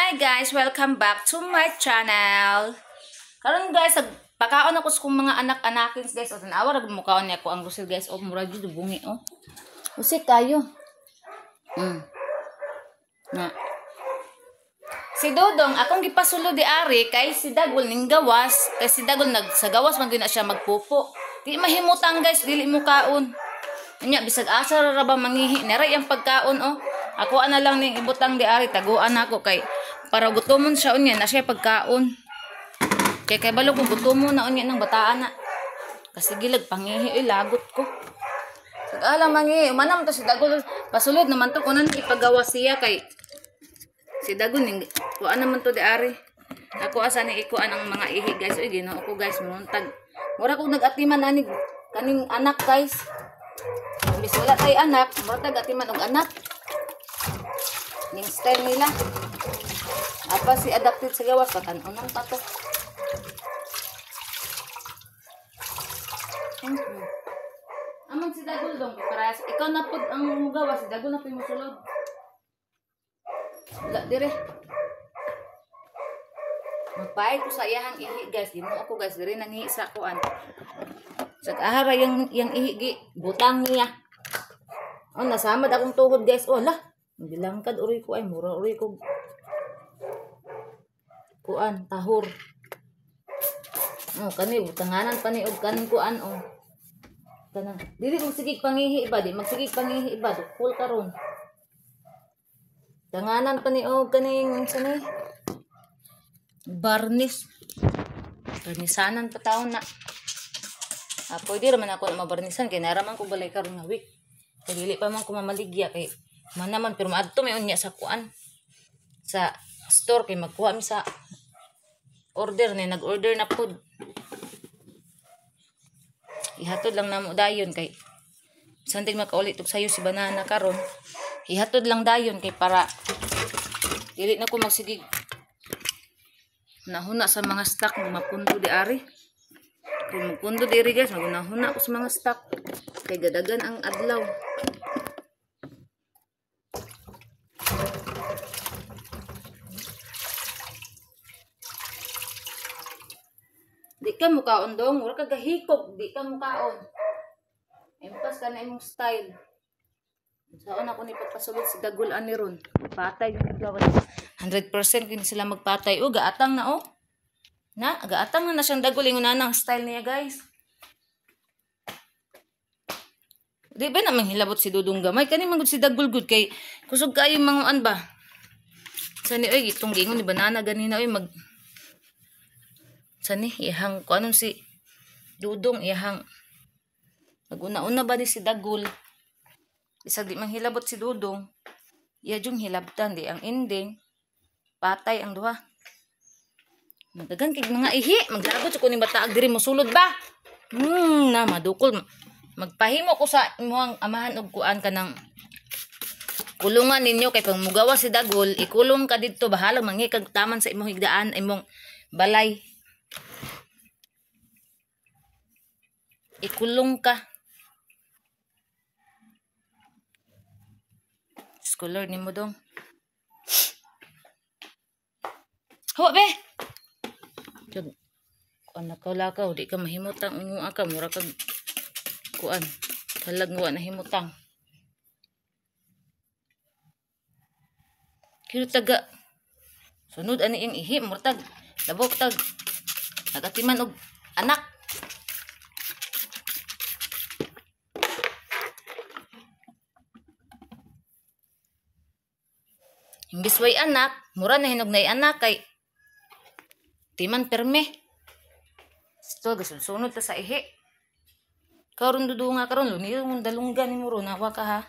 Hi guys! Welcome back to my channel! Karon guys, pakaon ako sa kong mga anak-anakins guys. O tanawa ra mukaon niya ako ang rusil guys. O murag jud bungi oh. Usik kayo. Na. Si Dodong akong gipasulod di ari kay si Dagol ning gawas, kay si Dagol nagsagawas man gyud na siya magpupo. Di mahimutang guys, dili mo kaon. Nya bisag asa ra ba mangihi na ra iyang pagkaon oh. Ako ana lang ning ibutang di ari, taguan nako kay para gutomon siya unya na siya pagkaon. Kay kay balo kung gutomon na unya ng bataan na. Kasi gilag pangihi oy lagot ko. Sag-alang mangihi, manam to si Dagol pasulod naman to kunan ipagawas siya kay si Dagol ning kuan naman to di ari. Ako asa ni ikuan ang mga ihi guys. Oy Ginoo ko guys, muntag. Mura kog nag-atiman ani kaning anak guys. Imbis wala tay anak, mura tag atiman og anak. Ning style nila. Apa si adapted sa gawas patan-onon pa to. Amon si Dagol dong para ikaw na pud ang mugawas, si Dagol na pud mosulod. Wala dire. Magpahit ko sa iyahang ihi guys. Ginoo ako guys, dire nanghi sa kuan. Sag ahara yang ihi gi butang niya. Oh, nasamad akong tuhod guys. Oh, lah. Bilangkad uri ko ay mura uri ko. Kuan tahor. Oh, kani butanganan pa ni og kaning kuan oh. Kanang dili mo sige pangihi ba, di magsigig pangihi ba, dukol karon. Tanganan pa ni og kaning unsa ni? Barnis. Barnisanan pa taon na. Ah, pwede ra man ako na mabarnisan kay nara man ko balay karon nga week. Kay dili pa man ko mamaligya kay man naman pero maadto may unya sa kuan sa store kay magkuha mi sa order ni nag-order na pud. Ihatod lang namo dayon kay sandig makauli tug sayo si banana karon. Ihatod lang dayon kay para dili na ko magsigig nahuna sa mga stock mapundo di ari. Kung magpundo diri guys, magunahuna ko sa mga stock kay gadagan ang adlaw. Di ka mukaon dong, mura ka gahikog, di ka mukaon. Impas ka na imong style. Saan ako ni pagpasulod si Dagol ani ron. Patay 100% kini sila magpatay. O gaatang na oh. Na, gaatang na na siyang Dagol ingon na ang style niya guys. Di ba naman hilabot si Dudong gamay kani man gud si Dagol gud kay kusog kaayo manguan ba. Sani oy itong giingon ni banana ganina oy mag sani ihang ko anong si Dudong ihang naguna-una ba ni si Dagol. Bisag di man hilabot si Dudong, iya jung hilabtan di ang ending patay ang duha. Magdagan kay mga ihi, maglagot sa kuning bataag diri mosulod ba. Na madukol. Magpahimo ko sa imong amahan og kuan kanang kulungan ninyo kay pag mugawa si Dagol, ikulong ka didto bahalag mangikag taman sa imong higdaan, imong balay. Ikulong ka. Scholar ni mo dong. Hawa be. Kuan nakaw-lakaw, di ka mahimutang unga ka, mura kag kuan. Kalag nga wa nahimutang. Kiro taga sunod ani iyang ihi, murtag labok tag nagatiman og anak. Imbis way anak, mura na hinog na anak kay timan perme. Sto gasunod ta sa ihi. Karon dudunga karon luniro mong dalunggan ni muro nawa ka ha.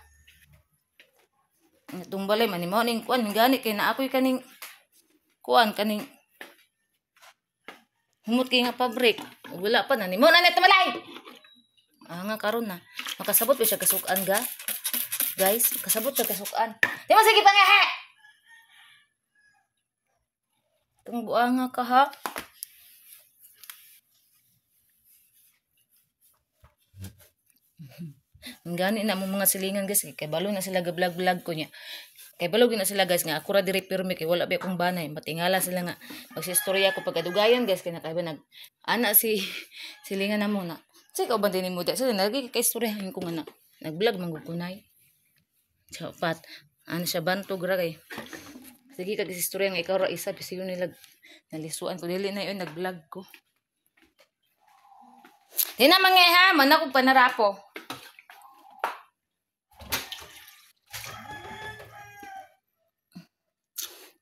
Itong balay man nimo ning kuan gani kay na akoy kaning kuan kaning humot kay nga pabrik. Ug wala pa na nimo na nito malay. Ah nga karon na. Makasabot pa siya kasukan ga. Guys, kasabot siya kasukan. Di mo sige pangahe. Itong buanga ka ha. Gani na mo mga silingan guys, kay balo na sila ga-vlog-vlog ko niya. Kay balog na sila guys nga ako ra diri pirmi kay wala ba akong banay. Matingala sila nga magsistorya ko pagkadugayan guys kay nakaiba nag ana si silingan na muna. Sige ka uban din mo di. Sila nagigi kay istoryahan ko nga na nag-vlog man gud ko nay. Chapat. Ano siya bantog ra kay. Sige kag istorya nga ikaw ra isa kasi yun nila nalisuan ko dili na yun nag-vlog ko. Di na mga ha, man ako panarapo.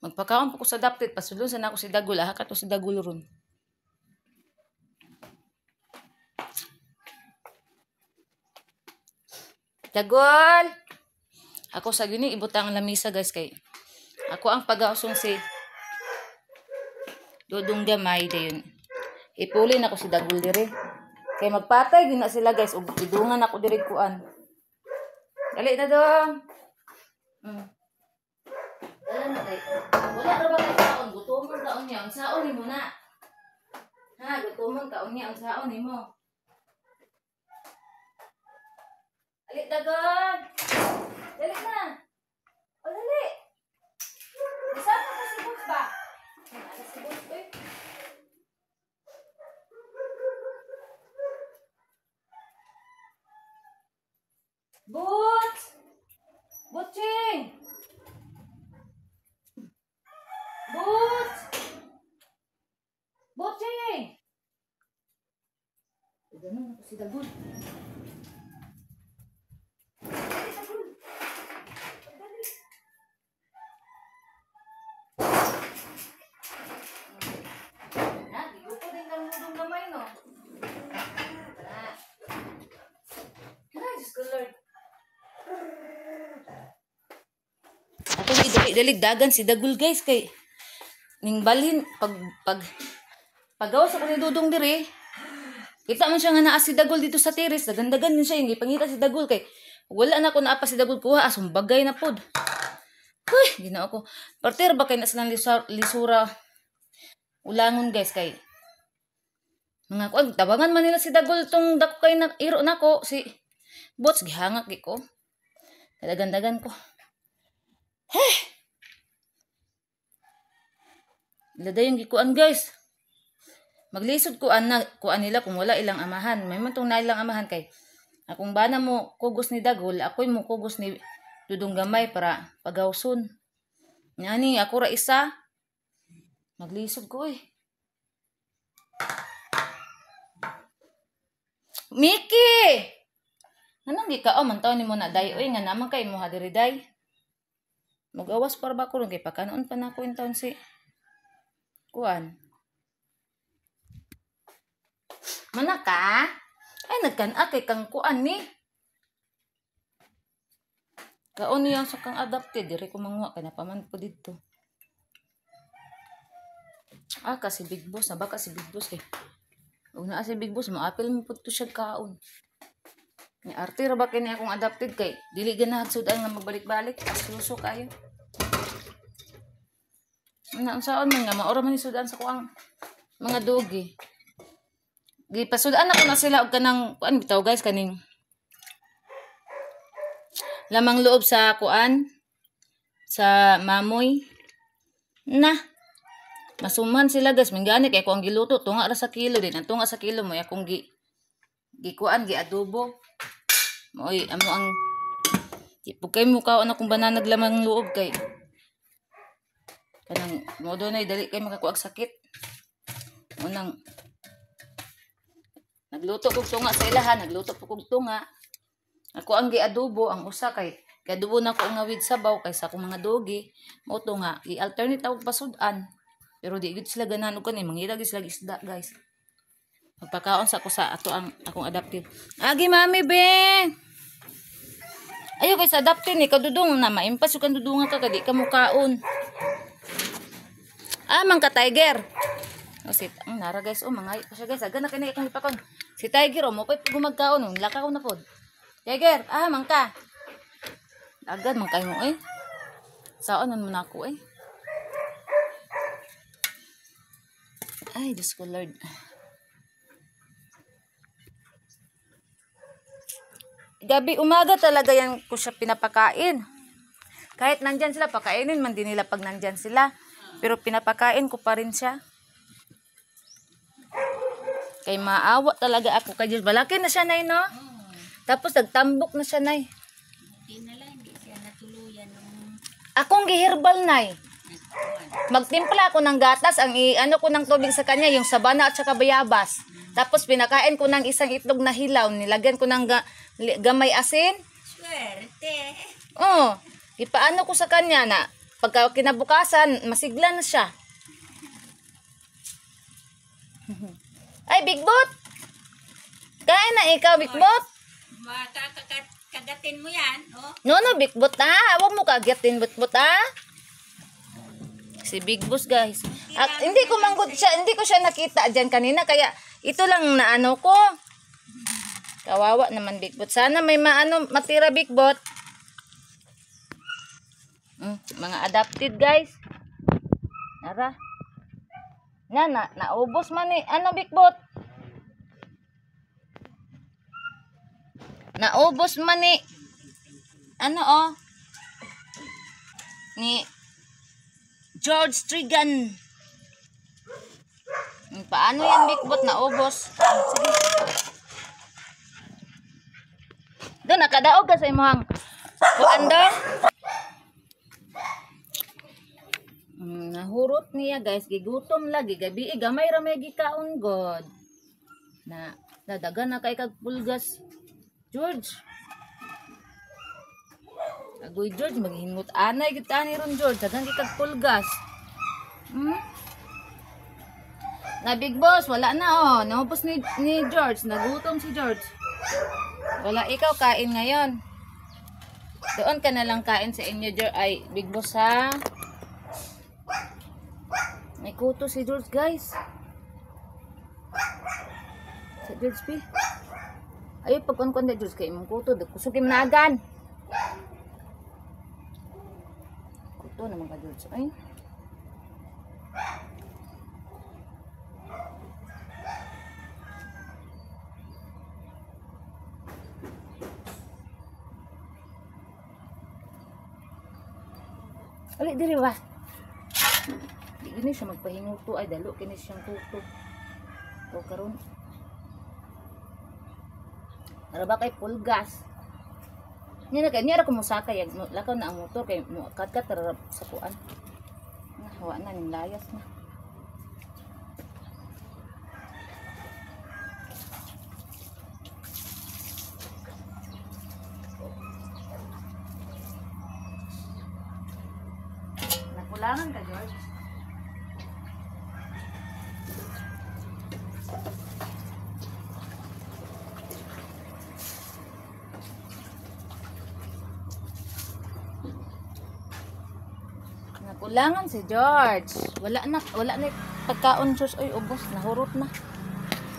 Magpakaon po ko sa adapted, pasulon sa nako si Dagul, aha ka to si Dagul ron. Dagol! Ako sa gini ibutang ang lamisa guys kay ako ang pagausong si Dudong gamay dayon. Ipuli na ko si Dagul dire. Kay magpatay gina sila guys ug idungan ako diri kuan. Dali na dong. Dala na kay. Wala ra ba kay kaon? Gutomon kaon niya. Unsaon nimo na? Ha, gutomon kaon niya. Unsaon nimo? Dali dagon. Dali na. O dali. Isama ka si Boots ba? Ano si Boots oy? Boots! Butching! Boots! Butching! Ganun ako si Dagul. Daligdagan si Dagul guys kay ning balhin pag pagawas ako ni Dudong dire. Kita man siya nga naa si Dagul dito sa terrace, dagandagan din siya yung gipangita si Dagul kay wala na ko naa pa si Dagul kuha asong bagay na pod. Huy, ginoo ko. Parter ba kay na silang lisura ulangon guys kay mga kuan tabangan man nila si Dagul tong dako kay na iro nako si Bots gihangak gi ko. Dagandagan ko. Heh. Lada yung gikuan guys. Maglisod kuan na kuan nila kung wala ilang amahan. May man tong na ilang amahan kay akong bana mo kugos ni Dagul, ako'y mo kugos ni Dudong gamay para pagawson. Ngani ako ra isa. Maglisod ko eh. Miki! Anong gi ka man taon nimo na day oy nga naman kay mo ha diri day. Magawas para ba ko ron kay pagkanoon pa nako in taon si kuan. Manaka? Ay nagkan-a kay kang kuan ni. Kaon niya sa kang adapted diri ko manguha kay napaman po didto. Ah kasi Big Boss na baka si Big Boss kay. Ug naa si Big Boss moapil mo pud to siya kaon. Ni arte ra ba kini akong adapted kay dili ganahan sud-an nga magbalik-balik asluso kayo. Na unsaon man nga maura man ni sudan sa kuang mga dogi. Gipasudan ako na sila og kanang kuan bitaw guys kaning lamang loob sa kuan sa mamoy na masuman sila guys manggani kay ako ang giluto tunga ra sa kilo din ang tunga sa kilo mo akong gi gikuan gi adobo moy amo ang di pud kay mukaon akong bananag lamang loob kay kanang mo dunay dali kay makakuag sakit. Unang nagluto kog tunga sa ilahan, nagluto po kog tunga. Ako ang giadobo, ang usa kay giadobo na ko nga with sabaw kay sa akong mga dogi. Mo tunga, i-alternate ako pasud-an. Pero di gid sila ganahan og kani, mangita gid sila isda guys. Magpakaon sa ako sa ato ang akong adopted. Agi mami be. Ayo kay sa adopted ni kadudong na maimpas yung kadudungan ka kay di ka mukaon. Ah, man ka tiger. O si ang nara guys, oh mga pa siya guys. Aga na kini akong ipakon. Si tiger oh mo koy gumagkaon, oh lakaw na pod. Tiger, ah man ka. Agad man kay mo eh. Saon man mo nako eh. Ay, Diyos ko Lord. Gabi umaga talaga yan ko siya pinapakain. Kahit nandyan sila, pakainin man din nila pag nandyan sila. Pero pinapakain ko pa rin siya. Kay maawa talaga ako kay Diyos. Balaki na siya, Nay, no? Tapos nagtambok na siya, Nay. Hindi na lang, hindi siya natuluyan nung Akong giherbal, Nay. nagkuhan. Magtimpla ako ng gatas, ang ano ko ng tubig sa kanya, yung sabana at saka bayabas. Tapos pinakain ko ng isang itlog na hilaw, nilagyan ko ng gamay asin. Swerte! Oo. Ipaano ko sa kanya na pagka kinabukasan, masigla na siya. Ay, Big Bot! Kain na ikaw, Big Bot! Makakagatin mo yan, oh. No, no, Big Bot ha. Huwag mo kagatin, Bot Bot ha. Si Big Boss, guys. At hindi ko manggod siya, hindi ko siya nakita diyan kanina kaya ito lang na ano ko. Kawawa naman Big Bot. Sana may maano matira Big Bot. Mga adopted, guys. Nara. Na, na naubos man ni ano Big Bot. Naubos man ni ano oh ni George Trigan. Paano yan, Big Bot? Naubos. Sige. Doon, nakadaog ka sa imuhang kuan doon. Nahurot niya, guys. Gigutom lagi. Gabi, gamay ra may gikaon, God. Na, nadagan na kay kag pulgas. George. Agoy George, maghingot anay gid ani ron George, dagan kay kag pulgas. Na Big Boss, wala na oh. Naubos ni George, nagutom si George. Wala ikaw kain ngayon. Doon ka na lang kain sa inyo, George. Ay, Big Boss ha. May kuto si George, guys. Sa George P. Ay, pagkon-kon na George kay imong kuto, kusog imnagan. Kuto naman ka George. Ay. Ali diri ba? Di gini siya magpahinguto ay dalo kini siyang kuto. O karon. Ara ba kay pulgas? Niya na kay niya ra ko mosakay lakaw na ang motor kay mo kat-kat ra sa kuan. Na hawa na ning layas na. Nakulangan ka, George? Nakulangan si George. Wala na pagkaon, George. Oy, ubos, nahurot na.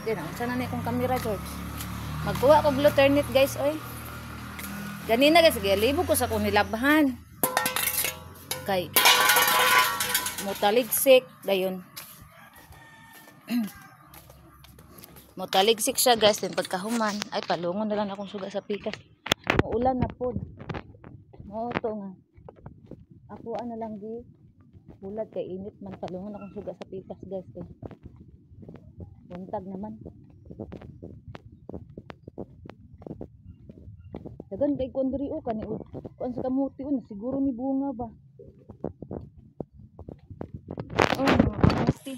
Di na, unsa na ni akong kamera, George. Magkuha ko alternate, guys, oy. Ganina guys, gilibog ko sa akong nilabhan. Kay mutaligsik dayon. Mutaligsik siya, guys, din pagkahuman. Ay, palungon na lang akong suga sa pikas. Muulan na pod. Mao to nga. Ako ano lang di bulag kay init man, palungon akong suga sa pikas, guys, kay buntag naman. Dagan kay kuan diri o kani o kuan sa kamuti o na siguro ni bunga ba. Oh, mga kamuti.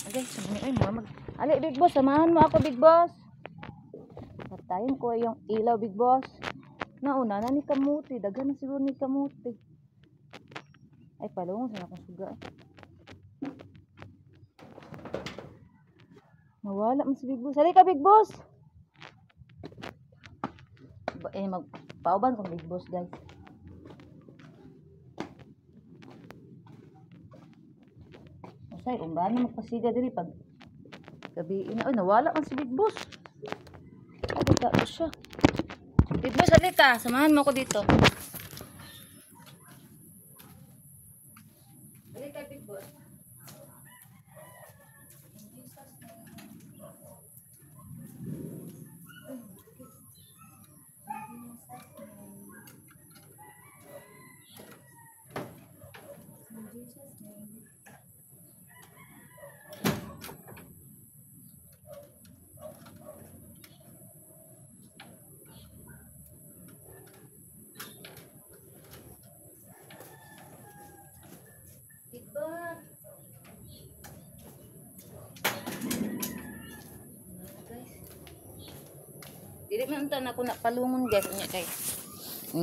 Okay, sumani ay mga mag Ali Big Boss, samahan mo ako Big Boss. Patayin ko yung ilaw Big Boss. Nauna na ni kamuti, daghan na siguro ni kamuti. Ay palungon sa akong suga. Nawala man si Big Boss. Halika Big Boss. Magpauban kong Big Boss, guys. Usay, umba na magpasiga diri pag gabi na. Ay, nawala man si Big Boss. Ay, dito siya. Big Boss, halika. Samahan mo ako dito. Halika, Big Boss. Dili man unta na ako na palungon guys unya kay.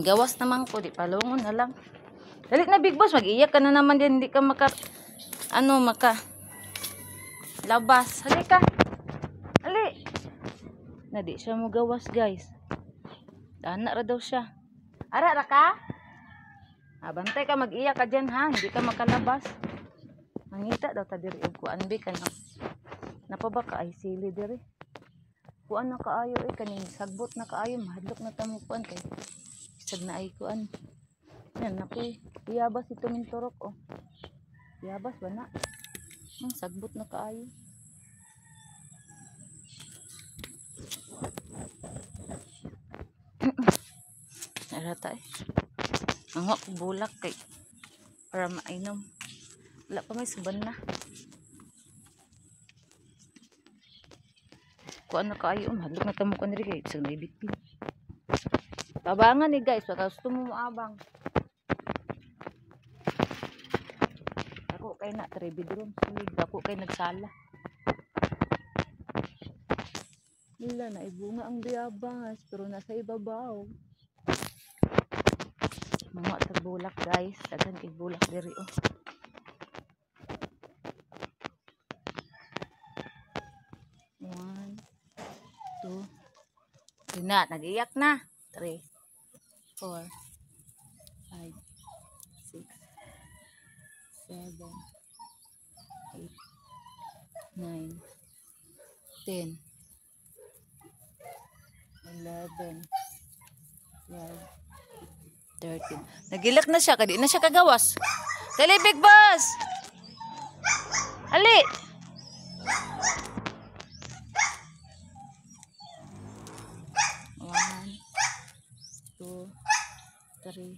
Gawas naman ko di palungon na lang. Dali na Big Boss, mag-iyak ka na naman din, hindi ka maka ano maka labas. Halika. Ali. Na di siya mo gawas guys. Dana ra daw siya. Ara ra ka? Ah, bantay ka, mag-iyak ka dyan ha, hindi ka makalabas. Mangita daw ta diri og kuan bi kanang. Napa ba ka ay sili diri? Kuan na kaayo eh kaning sagbot na kaayo, mahadlok na ta mo kuan kay isag na ay kuan. Yan nakoy iyabas ito min turok oh. Iyabas ba na? Sagbot na kaayo. Ara ta eh. Manguha ko bulak kay para mainom. Wala pa may suban na. Kuan na kaayo, mahadlok na ta mo kuan diri kay isag na ibitbit. Tabangan ni guys, baka gusto mo moabang. Ako kay na 3 bedroom, dako kay nagsala. Wala na ibunga ang biyabas pero nasa ibabaw. Mga tag bulak guys, daghan kay bulak diri oh. 1 2 3 na, nag-iyak na. 3 4 5 6 7 8 9 10 11 12 13. Nagilak na siya, kadi na siya kagawas. Dali Big Boss. Ali. 1 2 3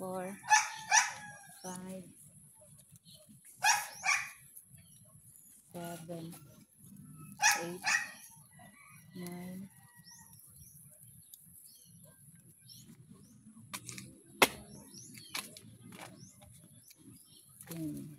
4 5 6 7 8 9 10.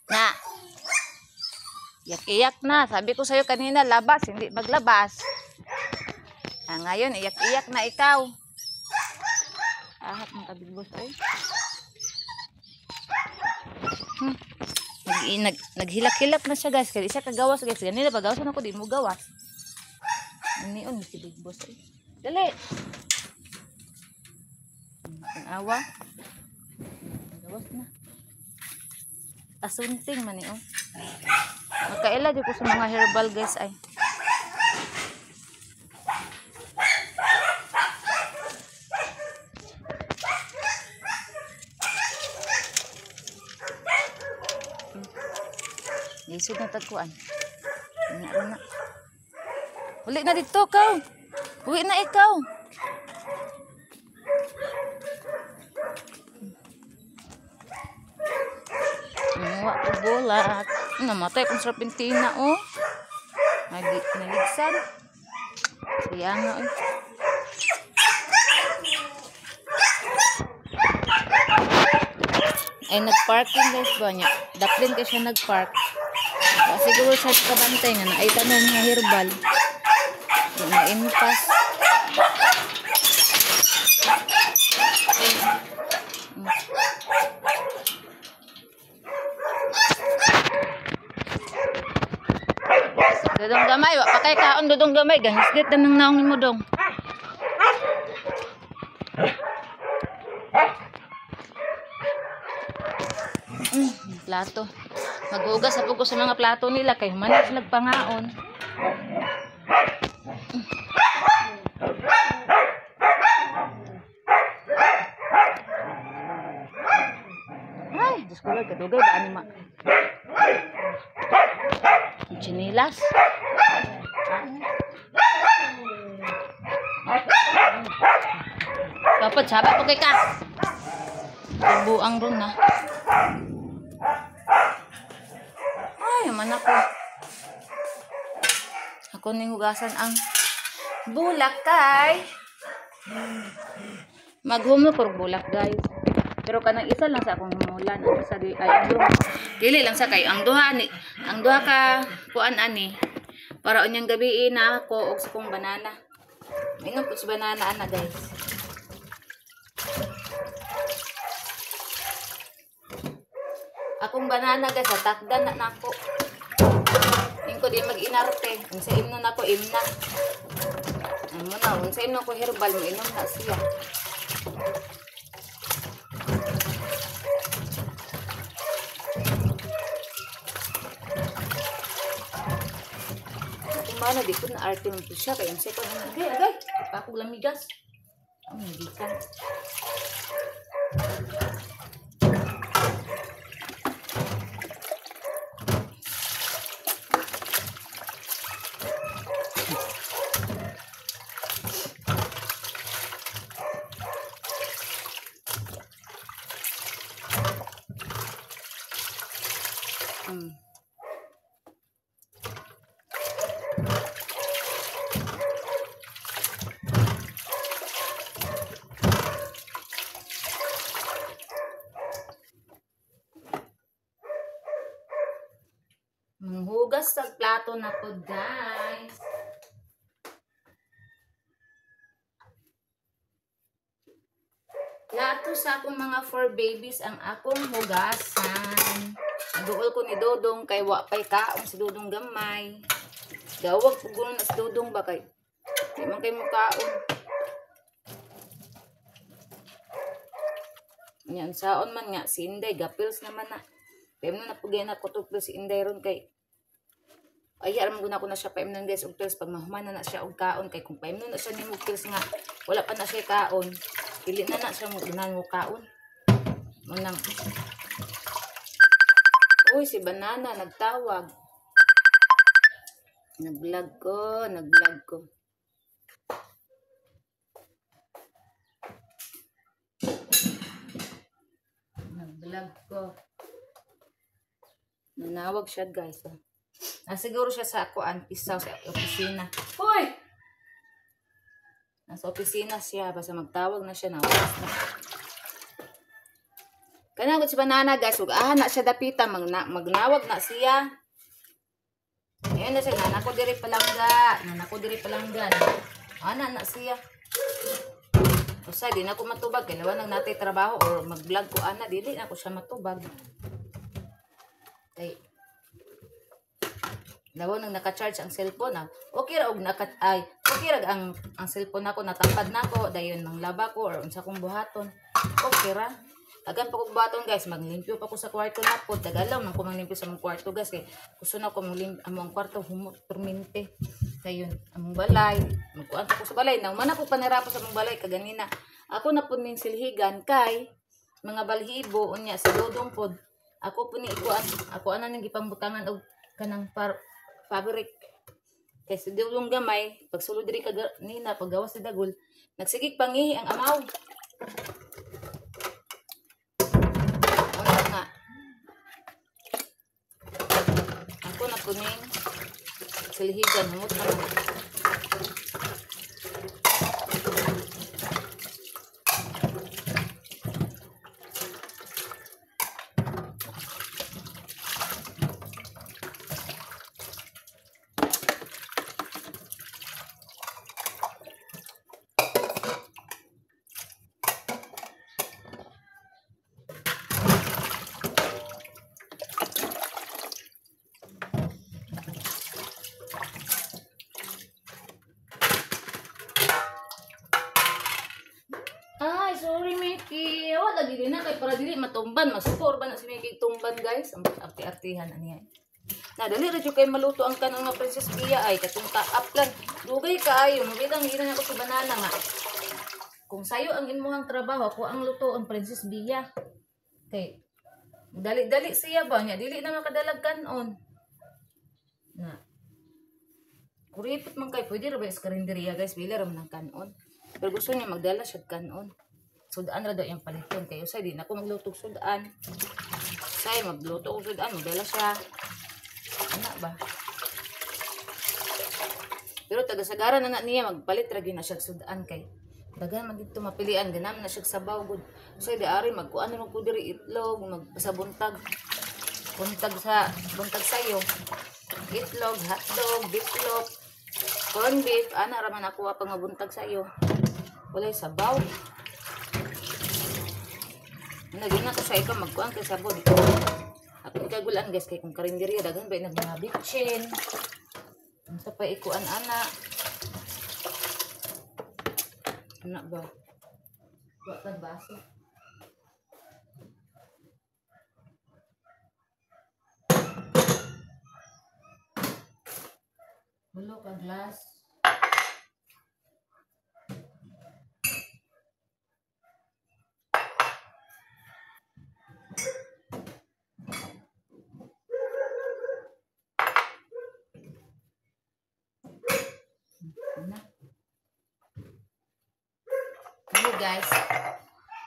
Na. Iyak-iyak na. Sabi ko sa'yo kanina, labas, hindi maglabas. Ah, ngayon, iyak-iyak na ikaw. Ahap ng kabig boss, oy. Naghilak-hilak na siya, guys. Kaya siya kagawas, guys. Ganina, pagawasan ako, di mo gawas. Anion, si Big Boss, oy. Dali! Ang awa. Gawas na. Asunting man oh. Magkaila di ko sa mga herbal guys ay. Lisod na tagkuan. Nya na. Uli na dito kaw. Uwi na ikaw. Wa ko bulak. Namatay kong serpentina oh. Naligsan. Kaya nga eh. Ay nagparking guys ba niya. Daplin kay siya nagpark. Siguro siya kabantay nga na ay tanom nga herbal. Na impas. Dodong gamay, wa pa kay kaon dodong gamay, gangisgit na nang naong nimo dong. Plato. Maghugas sa ko sa mga plato nila kay human na sila pangaon. Ay, Diyos ko Lord, kadugay ba ani ma? Ang Chinilas. Dapat sabi ko kay ka. Buang ron na. Ay, man ako. Ako ning hugasan ang bulak kay. Maghumlo por bulak, guys. Pero kanang isa lang sa akong humulan, ang isa di ay ang duha. Dili lang sa kay ang duha ni ang duha ka kuan ani. Para unyang gabi na ako og sa kong banana. Mainom po sa banana ana, guys. Akong banana, guys, takdan na nako. Ingko di mag-inarte. Unsa imnon nako imna. Amo na, unsa imnon ko herbal mo inom na siya. Mana di ko na arte mo siya kay unsa ko agay agay pa ako lamigas. Ang hindi ka. Manghugas sa plato na to, guys. Plato sa akong mga 4 babies ang akong hugasan. Naduol ko ni Dodong kay wa pay kaon si Dodong gamay. Gawag pugon na si Dodong ba kay di man kay mukaon. Yan saon man nga si Inday gapils naman na. Paimnon na pugay na ko tugpil si Inday ron kay ay aram guna ko na siya paimnon, guys, og pills pag mahuman na na siya og kaon kay kung paimnon na siya nimo pills nga wala pa na siya kaon, dili na na siya mo ganahan mo kaon. Munang uy, si Banana nagtawag. Nag-vlog ko, nag-vlog ko. Nag-vlog ko. Nanawag siya, guys. Oh. Nasiguro siya sa kuan, pisaw sa opisina. Hoy! Nasa opisina siya. Basta magtawag na siya. Nawas na. Kanang si Banana, guys. Ug aha na siya dapita. Magnawag na siya. Ayan na siya. Nana ko diri palangga. Nana ko diri palangga. Ana na siya. Usa, di na ko matubag. Kailangan nang natay trabaho or mag-vlog ko ana. Dili na ko siya matubag. Kay lawa nang naka-charge ang cellphone ah. Okay ra og naka ay okay ra ang cellphone nako natapad nako dayon manglaba ko or unsa kong buhaton. Okay ra. Agan pa kog buhaton, guys, maglimpyo pa ko sa kwarto na po. Tagalaw man ko manglimpyo sa among kwarto, guys, kay gusto na ko manglim among kwarto humot permente. Dayon among balay, magkuan pa ko sa balay. Nang man ako panirapo sa among balay kaganina. Ako na pud ning silhigan kay mga balhibo unya sa Dodong pod. Ako po ni ikuan, ako ana ning gipambutangan og kanang fabric. Kay sa Dodong gamay, pagsulod diri kaganina paggawas si Dagol, nagsigig pangihi ang amaw. Ano nga? Ako na kuning silhigan humot naman. gid na kay para dili matumban, masupor ba na si Miki tumban guys. Ang arti-artihan ani. Na dali ra jud kay maluto ang kanon nga Princess Pia ay katong taap lang. Dugay kaayo, mabitang gina nako sa banana nga. Kung sayo ang imuhang trabaho, ako ang lutoon Princess Bia. Kay dali-dali siya ba nya dili na makadalag kanon. Na. Kuripot man kay pwede ra ba sa karinderya guys, pila ra man ang kanon. Pero gusto niya magdala siya kanon. Sudan ra daw iyang paliton kay usay di na ako magluto og sudan. Say magluto og sudan, magdala siya. Ana ba? Pero taga-sagaran na niya magpalit ra gyud na siya sudan kay daghan man didto mapilian ganam na siya sabaw gud. Usay di ari magkuan ra ko diri itlog, magpasabuntag. Buntag sa buntag sayo. Itlog, hotdog, bitlog, corn beef, ana ra man ako pang mabuntag sayo. Walay sabaw. Nagina ko sa ikaw magkuan kay sabon. Ako ikagulan guys kay kung karinderya daghan ba nag mga bitchin. Unsa pa ikuan ana? Ana ba? Wa tag baso. Bulo ka glass. Na. Hello guys.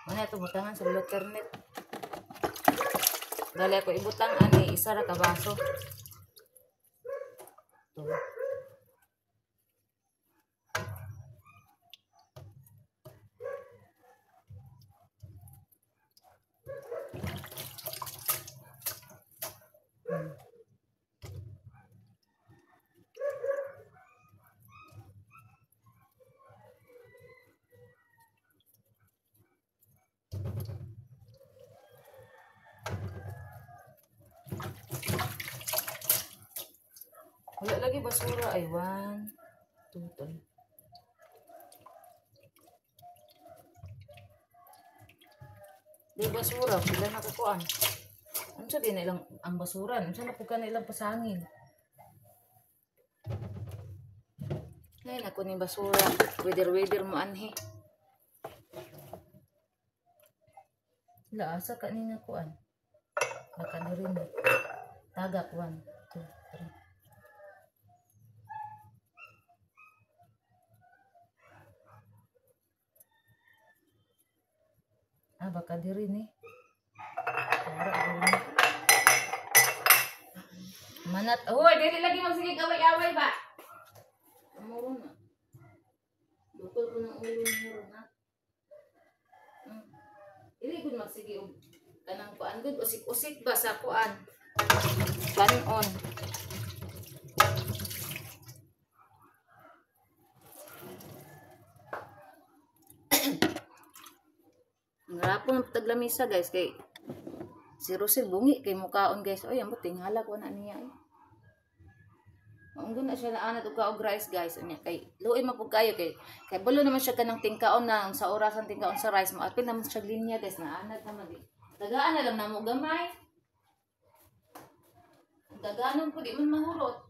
Muna ito butangan sa internet. Dali ako ibutang ani isa ra ka baso. Ito. Wala lagi basura ay 1, 2, 3. Di basura, pila na kukuan. Unsa din na ilang ang basura, unsa na pud ka na ilang pasangin. Ngayon ako ni basura, weather mo anhi. La asa ka ni nga kuan. Baka ni rin. Tagak 1, 2, 3. Ah, baka diri ni. Para ni. Manat. Hoy, dili lagi magsigig away-away ba? Amuro na. Bukol ko ng ulo niyo ron ha. Dili gud magsige og kanang kuan gud usik-usik ba sa kuan. Kanon. Ang rapon ng taglamisa guys kay si Rosel bungi kay mukaon guys. Oy, ambot tinghala ko na niya ay. Maunggo na siya na anat og kaog rice guys. Unya kay luoy man pud kayo kay bulo naman siya kanang tingkaon na sa orasan tingkaon sa rice moapil naman siya linya guys na anad naman di. Tagaan na lang namo gamay. Daganon pud di man mahurot.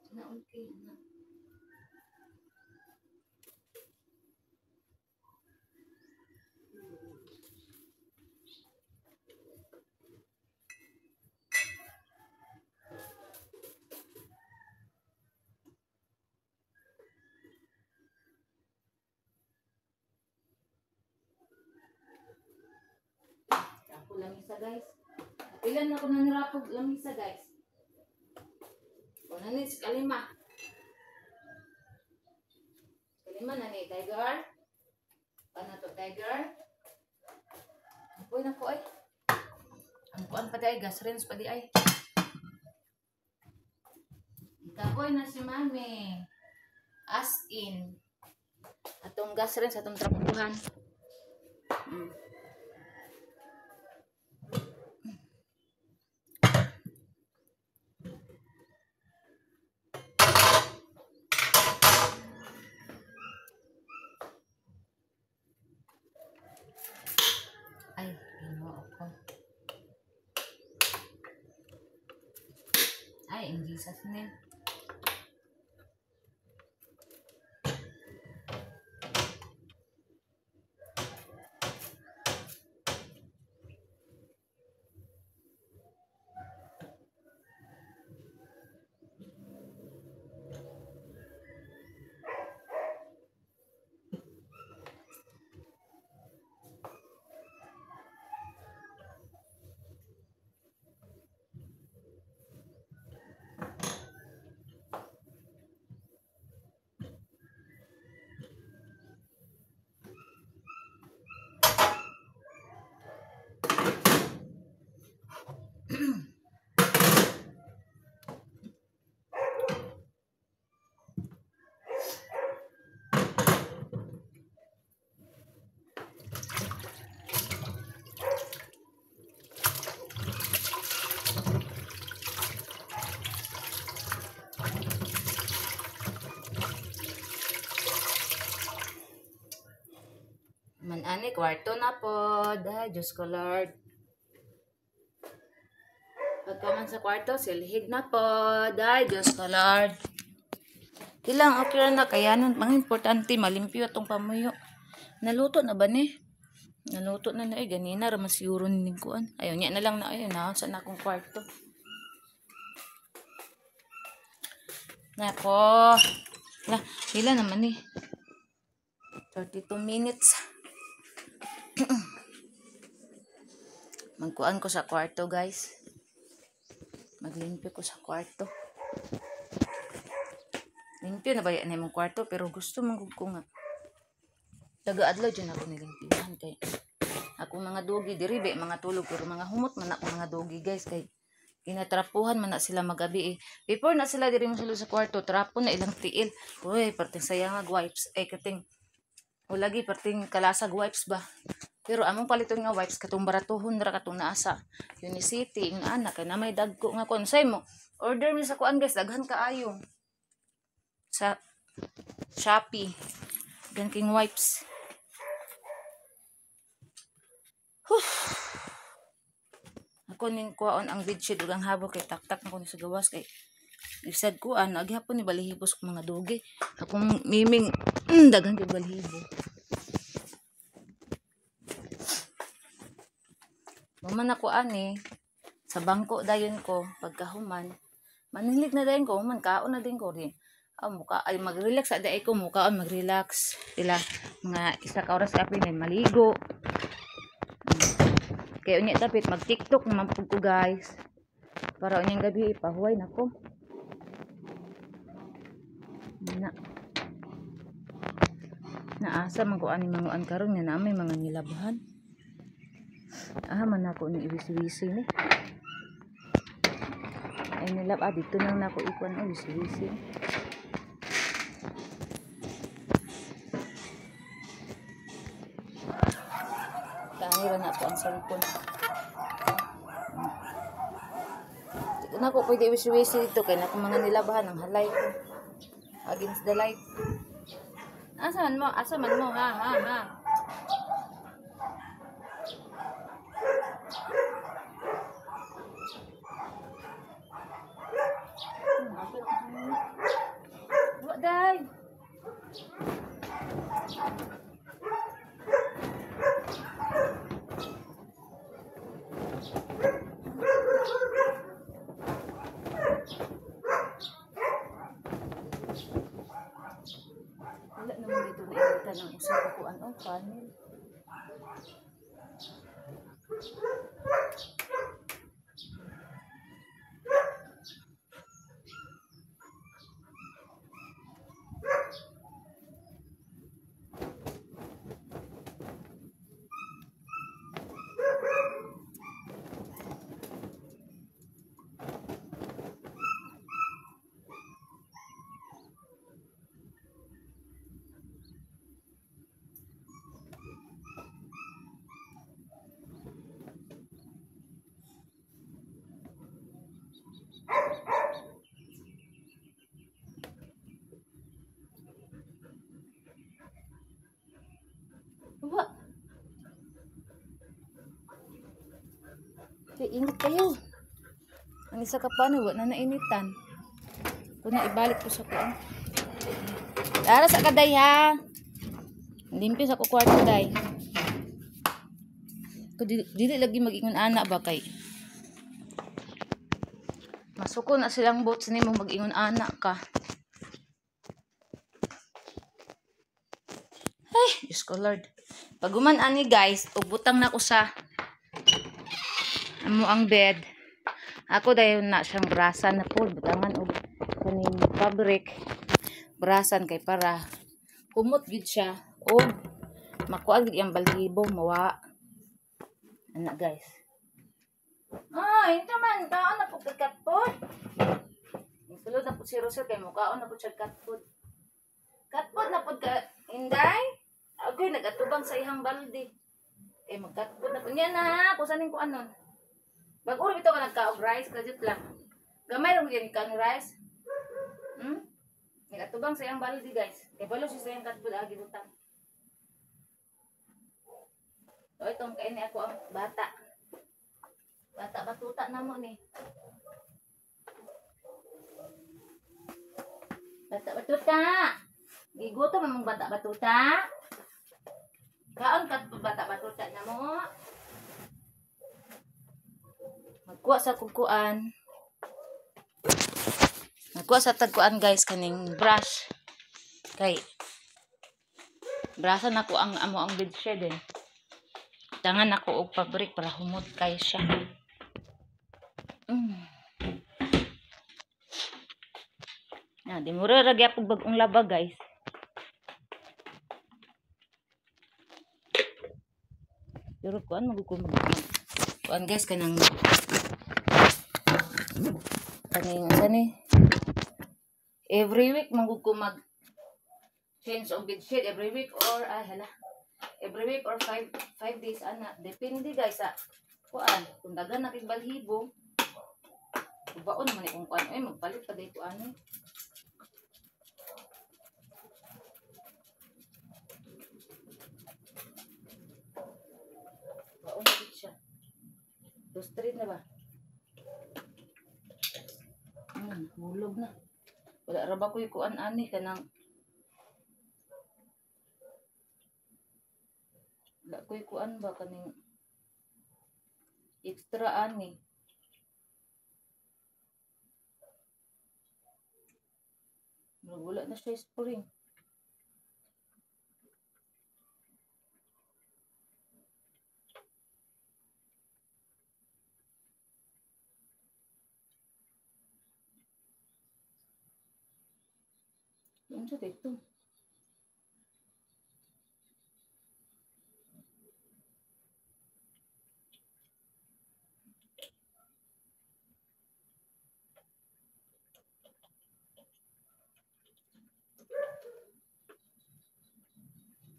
Na okay na. Ako lamisa guys. Ilan na ko nanirapog lamisa guys. Una ni kalima. Kalima na ni Tiger. Ano to Tiger? Uy nako ay. Ang kuan pa di ay gas range pa di ay. Ikapoy na si Mami. As in. Atong gas range atong trapuhan. na in Jesus name. Man ani kwarto na pod. Ay, Diyos ko Lord. Pagkaman sa kwarto, silhig na pod. Ay, Diyos ko Lord. Ilang okay na kaya nun, mga importante malimpyo atong pamuyo. Naluto na ba ni? Naluto na na eh ganina ra man siguro ning kuan. Ayo nya na lang na ayo na sa na akong kwarto. Nako. La, pila naman ni? 32 minutes. Magkuan ko sa kwarto, guys. Maglimpyo ko sa kwarto. Limpyo na ba yan imong kwarto? Pero gusto man gud ko nga. Taga-adlaw dyan ako nilimpyohan kay ako mga dogi diri be mga tulog pero mga humot man ako mga dogi, guys, kay ginatrapuhan man na sila magabi eh. Before na sila diri mo sila sa kwarto, trapo na ilang tiil. Uy, perting sayang wipes ay kating o lagi perting kalasag wipes ba. Pero among paliton nga wipes katong baratuhon ra katong naa sa Unicity ing ana kay na may dagko nga kon say mo. Order mi sa kuan, guys, daghan kaayo. Sa Shopee. Daghan king wipes. Huh. Ako ning kuwaon ang bedsheet ug ang habol kay taktak na ko ni sa gawas kay isad kuan aghapon ni balihibos ko mga dogi. Akong miming daghan kay balihibo. Maman ako ani sa bangko dayon ko pagkahuman. Manhilig na dayon ko, human kaon na din ko rin. Ah, muka ay magrelax sa day ko, mukaon magrelax. Sila mga isa ka oras kape na maligo. Kaya unya tapit mag TikTok naman pud ko, guys. Para unyang gabi ipahuway nako. Na. Naasa man ko ani manguan karon nga na may mga nilabhan. Ah, man ako ni iwisi-wisi ni. Ay nilab ah, dito nang nako ikuan ang wisi-wisi. Tangira na po ang cellphone. Dito na ko pwede iwisi-wisi dito kay nako mga nilabahan ang halay ko. Against the light. Asa man mo? Asa man mo? Ha ha ha. Day. Wala naman dito na ilitan ang usap ko ano, panel. Wa. Kaya ingat kayo. Ang isa ka pa wa na nainitan. Kuna ibalik ko sa kuan. Ara sa kaday ha. Limpyo sa ko kwarto day. Ko dili lagi mag-ingon ana ba kay masuko na silang boots nimo mag-ingon ana ka. Ay, Diyos ko Lord. Paguman ani guys, ug butang na ko sa amo ang bed. Ako dayon na siyang brasan na po, butangan og kaning fabric brasan kay para kumot gid siya og makuha gid ang balhibo mawa. Ana guys. Ay, ito man kaon na po kay cat food. Sulod na po si Rosel kay mukaon na po siya cat food. Cat food na po ka Inday. Agoy nagatubang sa ihang balde. Eh mag-cat food na po niya na kusanin ko anon. Bag-uro bitaw ka nagkaog rice kajut lang. Gamay ra gyud ka rice. Nagatubang sa iyang balde guys. Kay balo siya sa iyang cat food agi butang. O itong kaini ako ang bata. Bata batuta na mo ni. Bata batuta. Gigutom man mong bata batuta. Kaon ka bata batuta na mo. Magkuha sa kukuan. Magkuha sa tagkuan guys kaning brush. Kay brasan nako ang amo ang bedsheet eh. Tangan ako og fabric para humot kay siya. Na di mura ra gyapon bag-ong laba guys. Pero kuan magud kuan guys kanang kaning asa ni every week magud ko mag change og bedsheet every week or ay hala every week or 5 days ana depende guys sa kuan kung daghan na kay balhibo baon man kung kuan ay magpalit pa day kuan eh. Baon na siya. 2-3 na ba? Hulog na. Wala ra ba ko'y kuan ani kanang wala ko'y kuan ba kaning extra ani. Wala na siya spring. Unsa dito?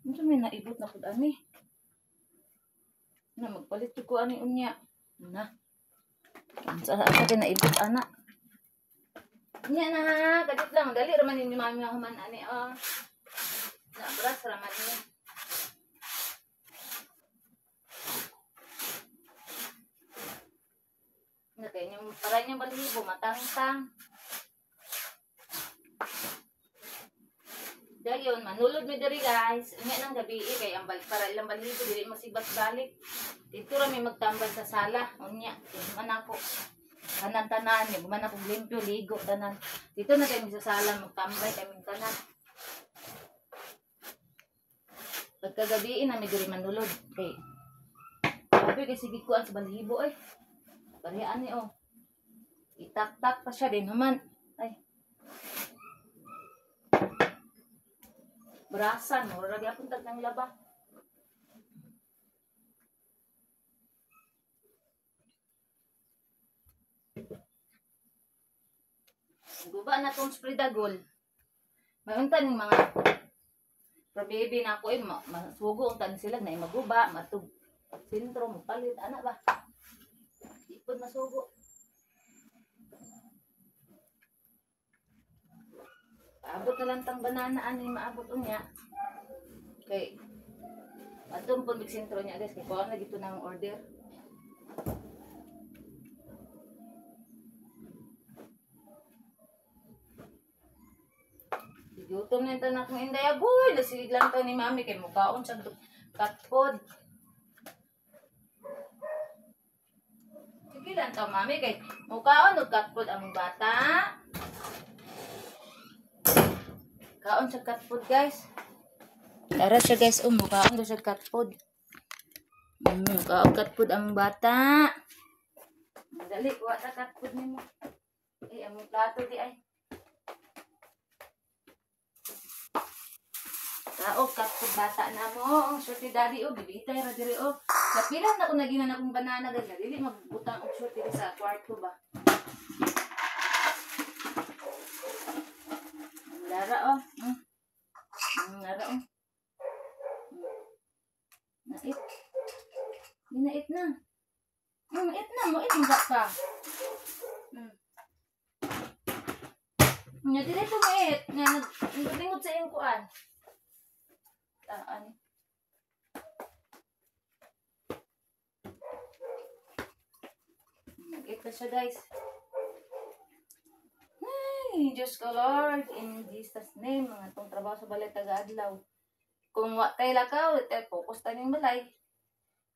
Unsa may naibot na pud ani? Na magpalit ko ani unya. Na. Unsa asa kay naibot ana? Nya na, kadit lang dali ra man ninyo mami human ani oh. Na bras ra man ni. Na kay inyong para inyong balhibo matangtang. Dayon manulod mi diri guys. Unya nang gabi kay ang para ilang balhibo dili masibat balik. Dito ra mi magtambay sa sala. Unya man ako. Tanan-tanan, yung guman akong limpyo, ligo, tanan. Dito na kami sa sala, magtambay kaming tanan. Pagkagabiin na may diri manulod. Okay. Sabi kay sige kuan sa balhibo eh. Barian ni oh. Itak-tak pa siya din human. Ay. Brasan, mura gyapon tag nang laba. Guba na tong spray dagol. May unta ning mga baby na ako eh, masugo unta ni sila na maguba, matug sentro mopalit ana ba. Ipod masugo. Paabot na lang tang banana ani maabot unya. Kay atong pud mig sentro niya guys kay kuha na gito nang order. Gutom na ito na akong inday. Aboy, nasilig lang to ni mami kay mukaon sa cat food. Sige lang to mami kay mukaon og cat food ang bata. Kaon sa cat food, guys. Tara siya, guys, oh, mukaon daw siya cat food. Kaon cat food ang bata. Dali, kuha ta cat food nimo. Eh, among plato di ay. Tao, cat food bata na mo. Ang short ni daddy, oh, bibitay ra diri, oh. Kapila na ko naginan akong banana, guys. Dili magbutang og short diri sa kwarto ba. Lara, oh. Lara, oh. Nait. Nait na. Nait na. Mo, it pa. Nya, dili to mait. Nga, nagtingod sa iyong kuan. Taan. Nag-eat na siya, guys. Ay, Diyos ko, Lord, in Jesus' name, mga itong trabaho sa balay taga-adlaw. Kung wa tayo lakaw, tayo focus tayo ng balay.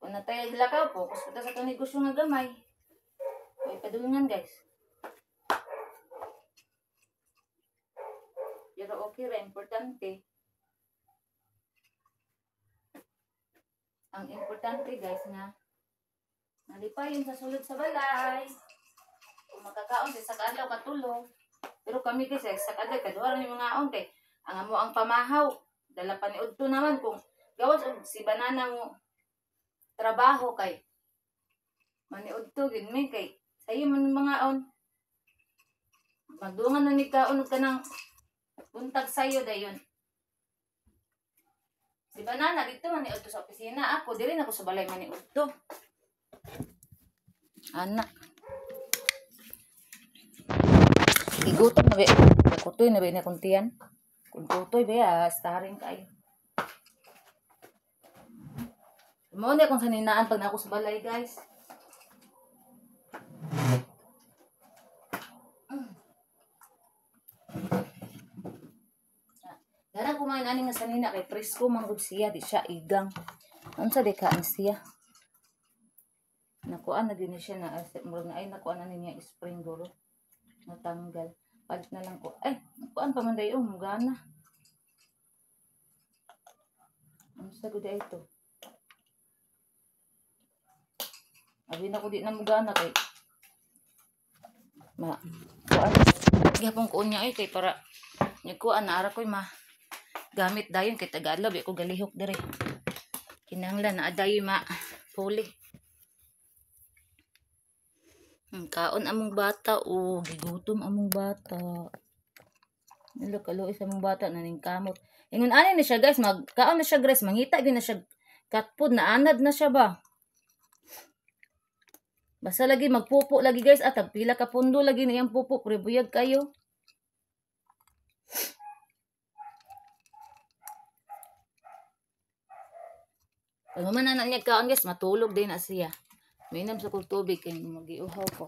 Kung na tayo lakaw, focus ta sa itong negosyo nga gamay. May padulungan, guys. Pero okay ra, importante. Ang importante, guys, nga nalipayon sa sulod sa balay. Kung makakaon, sa kaadlaw katulog. Pero kami guys, sa kaadlaw, kaduha ra mi mga aon kay ang amo ang pamahaw. Dala pa ni udto naman kung gawas og si banana mo trabaho kay maniudto gid mi kay sayo man mga aon. Magdungan na ni kaon og kanang buntag sayo dayon. Si banana dito maniudto sa opisina, ako diri na ko sa balay maniudto. Ana. Igutom na ba? Kutoy na ba na kuntian? Kung kutoy ba, starring kayo. Mo na kung saninaan pag nako sa balay, guys. Dara kumain ani nga sanina kay presko man gud siya, di siya igang. Unsa di kaan siya? Nakuan na din siya na murag na ay nakuan na niya spring guro. Natanggal. Palit na lang ko. Ay, nakuan pa man dayo mugana. Unsa gud ay ito? Abi na ko di na mugana kay ma kuan. Gihapon ko niya ay kay para nagkuan na ara koy ma gamit dayon kay taga-adlaw bi ko galihok dire. Kinahanglan na adayoy ma puli. Kaon among bata o gigutom among bata. Nilo kaluoy sa among bata na ning kamot. Ingon ani na siya, guys, magkaon na siya, guys, mangita gyud na siya cat food na anad na siya ba. Basta lagi magpupo lagi, guys, at pila ka pundo lagi na iyang pupo, pero buyag kayo. Pag man na niya kaon, guys, matulog din na siya. Mainam sa kong tubig kay magiuhaw ko.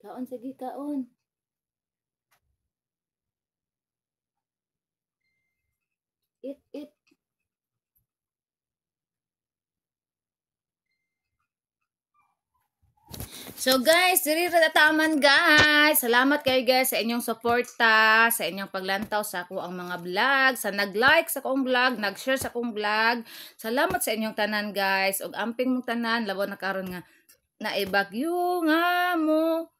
Kaon, sige, kaon. Eat, eat. So guys, diri ra taman, guys. Salamat kayo, guys, sa inyong suporta, sa inyong paglantaw sa ako ang mga vlog, sa nag-like sa akong vlog, nag-share sa akong vlog. Salamat sa inyong tanan, guys. Ug amping mong tanan labaw na karon nga naibagyo nga mo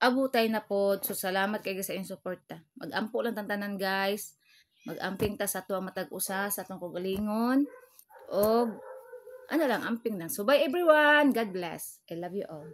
abutay na pod. So salamat kayo sa inyong suporta. Magampo lang tang tanan, guys. Magamping ta sa atuang matag usa sa atong kaugalingon. Og ano lang, amping lang. So bye, everyone. God bless. I love you all.